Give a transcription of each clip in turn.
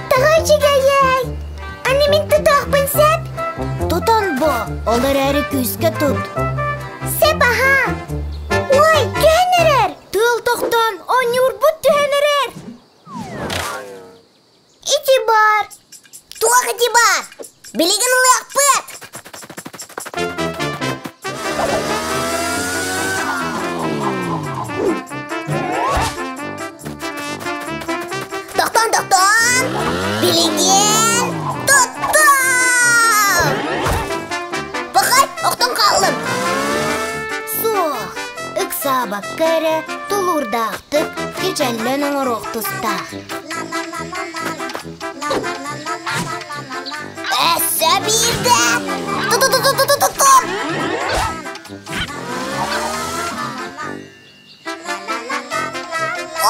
Тоҕо үчүгэйэй! Аны мин тутуохпун сөп? Тутан бо, ол эрээри күүскэ тут. Сөп аһаа! Ой, түһэн эрэр! Тыал тохтоон, оонньуурбут түһэн эрэр! Ити баар! Туох ити баар? Билигин ылыахпыт! Тохтон, тохтон! Билигин туттум! Пахай, охтон хааллым! Суох, ыксаабакка эрэ тулуурдаахтык кичэллэн оҥоруох тустаах. Өссө биирдэ! Ту-ту-ту-ту-ту-ту-тум!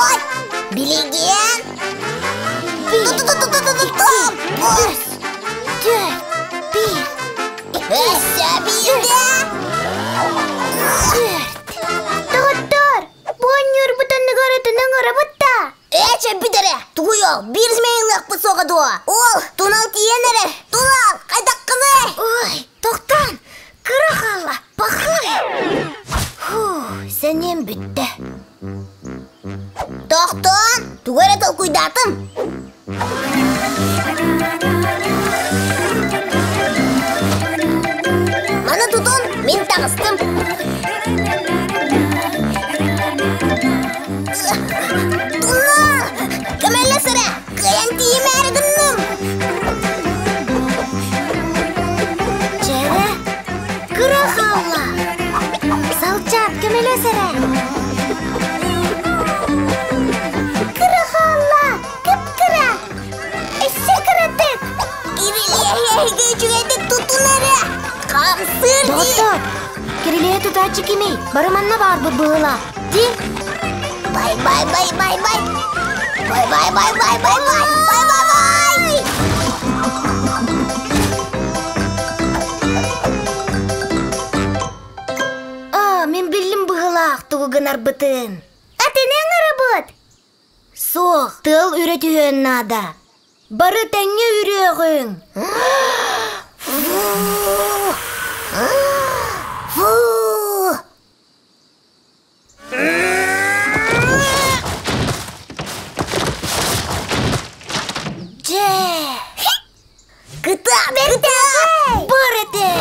Ой, билигин! Ту-ту-ту-ту-ту-ту-тум! Үс, түөрт, биир, Өссө биирдэ! түөрт. Доҕоттоор, бу оонньуурбут оннугар ытын оҥоробут да? Ээ, чэппит эрэ! Тугуй ол? Биир смейлыахпыт суоҕа дуо? Ол, тунал тиийэн эрэр! Тунал, хайдаххыный? Ой, тохтоон! Кыра хаалла, пахай! Фу, сэниэм бүттэ. Тохтоон, тугу эрэ толкуйдаатым. Маны тутун, мин таҕыстым. Тунал! Көмөлөс эрэ! Кыайан тиийимээри гынным! Чэрэ, кыра хаалла. Салчаат, көмөлөс эрэ. Кыра хаалла! Кып-кыра! Өссө кыратык! Кирилиэһи үчүгэйдик тутун эрэ! Хамсыыр дии! Доҕоттоор, Кирилиэһи тутааччы кимий? Бары манна баарбыт быһыылаах. Дии? Бай бай бай бай бай! Бай бай бай бай бай бай! Бай бай бай! Аа, мин биллим быһыылаах тугу гынарбытын. Атыны ыҥырабыт! Суох, тыал үрэ түһүөн наада. Бары тэҥҥэ үрүөҕүҥ! Фу! Дьэ! Кытаат, кытаат! Бар этэ!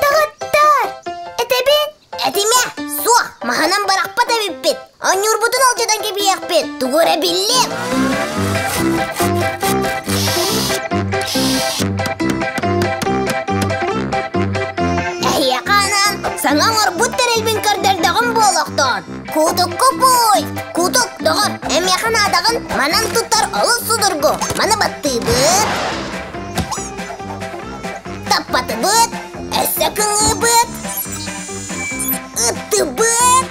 Доҕоттоор, этэбин? Этимэ, суох, маһынан барахпат эбиппит. Оонньуурбутун алдьатан кэбиһиэхпит, тугу эрэ биллим. Эһиэхэ анаан саҥа оҥорбут тэрилбин көрдөрдөҕүм буолуохтун. Кутукку пуй! Кутук, доҕор, эмиэхэ наадаҕын манан туттар олус судургу. Маны баттыыбыт, таппатыбыт, өссө кыҥыыбыт, ыттыбыт.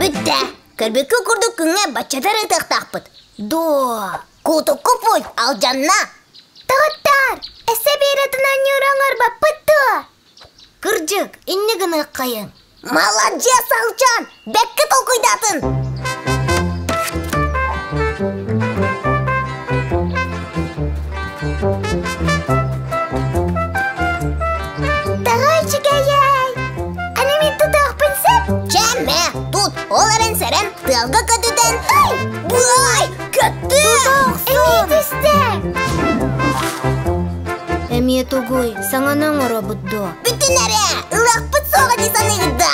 Бүттэ. Көрбүккү курдук күҥҥэ баччатар ытыахтаахпыт. Дуо? Кутукку путь алдьанна. Доҕоттоор, өссө биир атын оонньуур оҥорбоппут дуо? Кырдьык, инньэ гыныаххайыҥ. Маладьыас, Алчан! Бэккэ толкуйдаатын! Тоҕо үчүгэйэй! Аны мин тутуохпун сөп? Чэ, тут ол эрэн сэрэн тыалга көтүтэн ай! Бай! Көттү! Эмиэ түстэ! Эмиэ тугуй, саҥаны оҥоробут дуо? Бүтүн эрэ! Ылыахпыт суоҕа дии саныыгыт да?